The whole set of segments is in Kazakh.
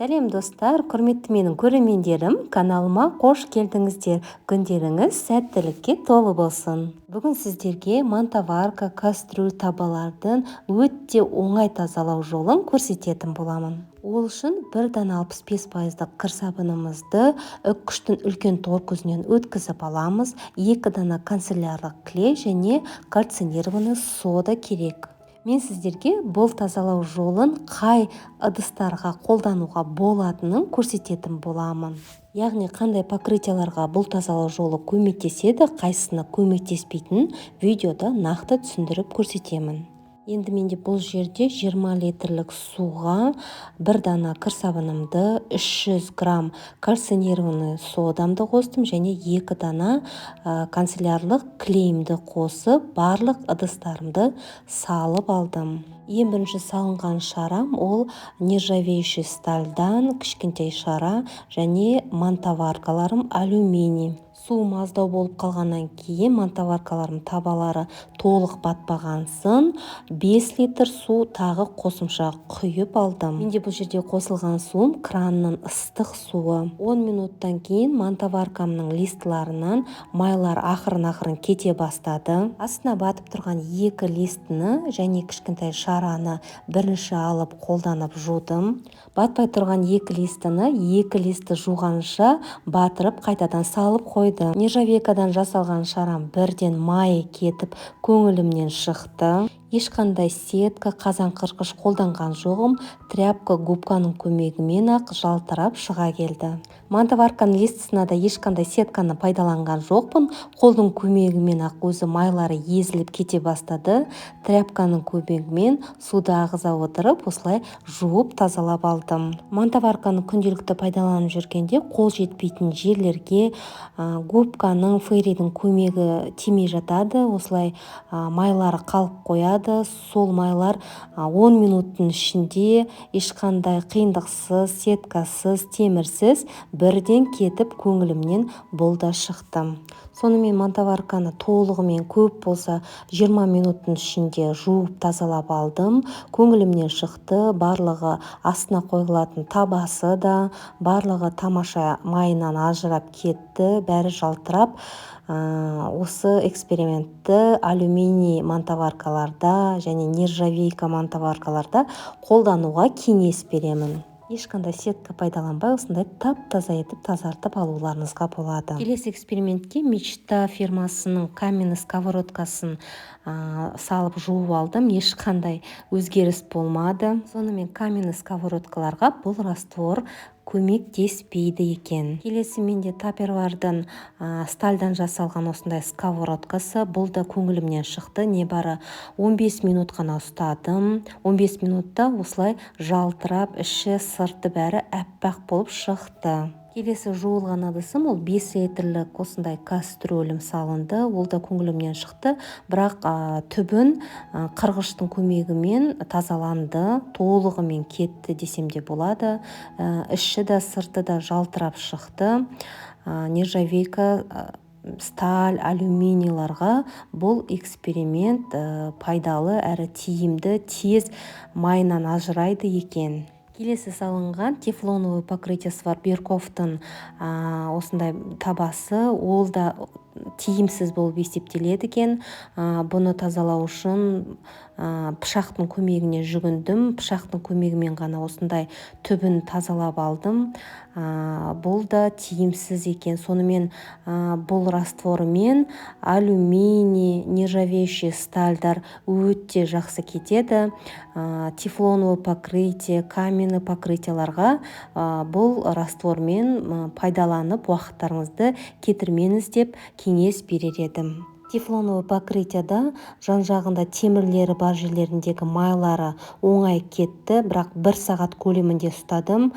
Сәлем, достар, құрметті менің көрермендерім! Каналыма қош келдіңіздер! Күндеріңіз сәттілікке толы болсын! Бүгін сіздерге мантоварка, кастрюль, табалардың өте оңай тазалау жолын көрсететін боламын. Ол үшін бір дана 65 пайыздық кір сабынымызды үккіштің үлкен тор көзінен өткізіп аламыз. 2 дана канцелярлық клей және кальцинированный сода керек. Мен сіздерге бұл тазалау жолын қай ыдыстарға қолдануға болатынын көрсететін боламын. Яғни қандай покрытияларға бұл тазалау жолы көмектеседі, қайсысына көмектеспейтінін видеода нақты түсіндіріп көрсетемін. Енді менде бұл жерде 20 литрлік суға бір дана кір сабынымды, 300 грамм кальцинированный содамды қостым және 2 дана канцелярлық клейімді қосып, барлық ыдыстарымды салып алдым. Ең бірінші салынған шарам ол нержавеющий стальдан кішкентай шара және мантоваркаларым алюминий. Суым аздау болып қалғаннан кейін, мантоваркаларым табалары толық батпағансын, 5 литр су тағы қосымша құйып алдым. Менде бұл жерде қосылған суым кранның ыстық суы. 10 минуттан кейін мантоваркамның листыларынан майлар ақырын-ақырын кете бастады. Астына батып тұрған 2 листіні және кішкентай шараны бірінші алып қолданып жудым. Батпай тұрған 2 листіні 2 листі жуғанша батырып, қайтадан салып қойдым. Нержавейкадан жасалған шарам бірден майы кетіп, көңілімнен шықты. Ешқандай сетка, қазан қырқыш қолданған жоғым, тряпка, губканың көмегімен ақ жалтырап шыға келді. Мантоварканың листісына да ешқандай сетканы пайдаланған жоқпын. Қолдың көмегімен ақ өзі майлары езіліп кете бастады. Тряпканың көмегімен суды ағыза отырып, осылай жуып тазалап алдым. Мантоварканы күнделікті пайдаланып жүргенде қол жетпейтін жерлерге губканың, фейридің көмегі тимей жатады. Осылай майлары қалып қояды. Сол майлар 10 минуттың ішінде ешқандай қиындықсыз, сеткасыз, темірсіз бірден кетіп, көңілімнен бұл да шықты. Сонымен мантоварканы толығымен көп болса 20 минуттың ішінде жуып тазалап алдым. Көңілімнен шықты. Барлығы астына қойылатын табасы да, барлығы тамаша майынан ажырап кетті, бәрі жалтырап. Осы экспериментті алюминий мантоваркаларда және нержавейка мантоваркаларда қолдануға кеңес беремін. Ешқандай сетка пайдаланбай, осындай тап-таза етіп тазартып алуларыңызға болады. Келесі экспериментке Мечта фирмасының каменный сковородкасын салып жуып алдым. Ешқандай өзгеріс болмады. Сонымен каменный сковородкаларға бұл раствор көмектеспейді екен. Келесі менде Tupperware-дің стальдан жасалған осындай сковородкасы. Бұл да көңілімнен шықты. Небары 15 минут қана ұстадым. 15 минутта осылай жалтырап, іші, сырты бәрі аппақ болып шықты. Келесі жуылған ыдысым ол 5 литрлік осындай кастрюлім салынды. Ол да көңілімнен шықты, бірақ түбін қырғыштың көмегімен тазаланды, толығымен кетті десем де болады. Іші де, сырты да жалтырап шықты. Нержавейка, сталь, алюминийларға бұл эксперимент пайдалы әрі тиімді, тез майынан ажырайды екен. Келесі салынған тефлоновый покрытиесі бар Берковтың осындай табасы, ол да тиімсіз болып есептеледі екен. Бұны тазалау үшін пышақтың көмегіне жүгіндім. Пышақтың көмегімен ғана осындай түбін тазалап алдым. Бұл да тиімсіз екен. Сонымен бұл раствормен алюминий, нержавеющий стальдар өте жақсы кетеді. Тефлоновый покрытие, каменный покрытияларға бұл раствормен пайдаланып уақыттарыңызды кетірмеңіз деп кеңес берер едім. Тефлоновый покрытияда жан жағында темірлері бар жерлеріндегі майлары оңай кетті, бірақ бір сағат көлемінде ұстадым.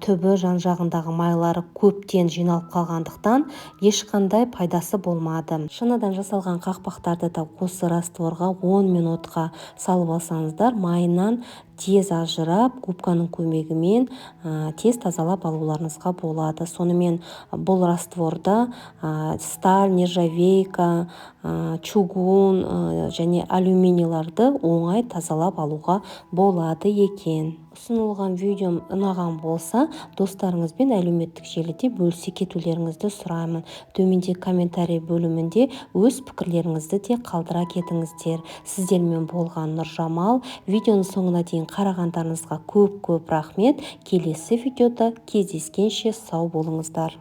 Түбі жан жағындағы майлары көптен жиналып қалғандықтан ешқандай пайдасы болмады. Шыныдан жасалған қақпақтарды да осы растворға 10 минутқа салып алсаңыздар, майынан тез ажырап, губканың көмегімен тез тазалап алуларыңызға болады. Сонымен бұл растворда сталь, нержавейка, чугун және алюминийларды оңай тазалап алуға болады екен. Ұсынылған видеом ұнаған болса, достарыңызбен әлеуметтік желіде бөлісе кетулеріңізді сұраймын. Төменде комментарий бөлімінде өз пікірлеріңізді де қалдыра кетіңіздер. Сіздермен болған Нұржамал. Видеоның соңына дейін қарағандарыңызға көп-көп рахмет. Келесі видеода кездескенше сау болыңыздар.